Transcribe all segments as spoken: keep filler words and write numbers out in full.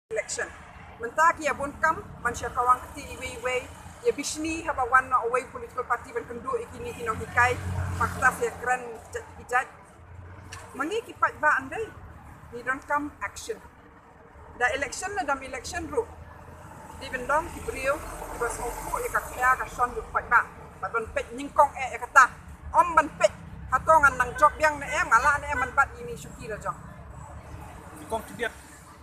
election. Mynta ki ïa bun kam ban sha kawang kti iwei iwei, ïa bishni haba wan na uwei political party ban kynduh ïa kine ki nonghikai, pakta se kren jait ki jait. Ma ngi ki paidbah ndei, ngi donkam action. Da election ne dam election ruh, dei ban long ki briew kiba sngewthuh ïa ka khia ka shon jong u paidbah, bad ban peit nyngkong eh ïa kata. Ym ban peit hato ngan nang jop biang ne em, nga lah ne em ban bat ïa ine i shuki la jong. Kong Khyndiat,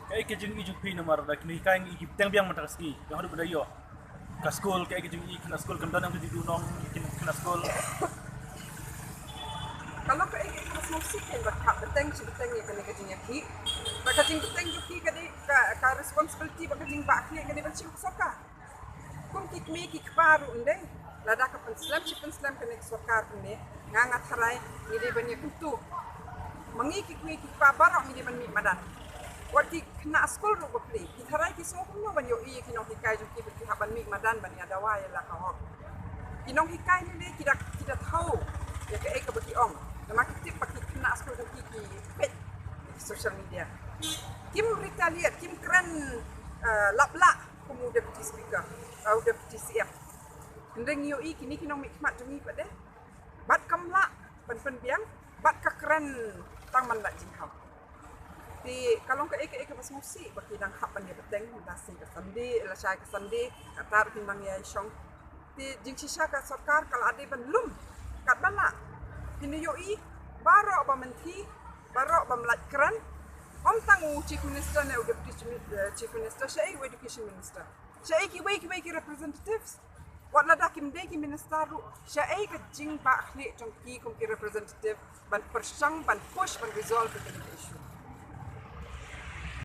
kaei ka jingïohi jong phi namar da kine ki kai ngi ki bteng biang mynta ka sngi, ïa haduh ba da ïoh ka skul, kaei ka jingïohi, kane ka skul kan don em, ka jingduhnong kane ka skul? Ka long kaei kaei kaba sngewsih kein ba khap bteng shi bteng ïa kane ka jingïakhih. Ba ka jingbteng jong ki ka dei ka, ka responsibility, ba ka jingbahkhlieh ka dei ban shim ka sorkar. Kum ki kmie ki kpa ruh ndei, lada ka pynslem shi pynslem kane ka sorkar kumne, nga nga tharai ngi dei ban ïakynduh. Ma ngi ki kmie ki kpa baroh ngi dei ban mih madan. Wat ki khynnah skul ruh bapli, ki tharai ki sngew kumno ban ïohi ïa ki nonghikai jong ki ba ki hap ban mih madan ban ïa dawa ïa la ka hok. Ki nonghikai ne ki da, ki da thaw ïa kaei kaba ki ong. Namar ki tip ba ki khynnah skul jong ki ki peit ïa ki social media. Kim retaliate, kim kren, eh, lap lah kum u deputy speaker, eh, u deputy C M. Hynrei ngi ïohi kine ki nongmihkhmat jong ngi pat de, bad kam lah ban pynbiang, bad ka kren tang ban lait jinghaw. Te ka long kaei kaei kaba sngewsih ba ki dang hap ban ïa bteng, lashai ka Sunday, lashai ka Sunday, kata ruh kin dang ïa shong. Te jingshisha ka sorkar ka la dei ban lum katba lah. Phin ïohi baroh ba mynthi, baroh bym lait kren, ym tang u Chief Minister ne u Deputy Chief, eh, Chief Minister, shaei u Education Minister, shaei kiwei kiwei ki representatives. Wat lada kim dei ki minister ruh, shaei ka jingbahkhlieh jong ki kum ki representative ban pyrshang, ban push, ban resolve ïa kane ka issue?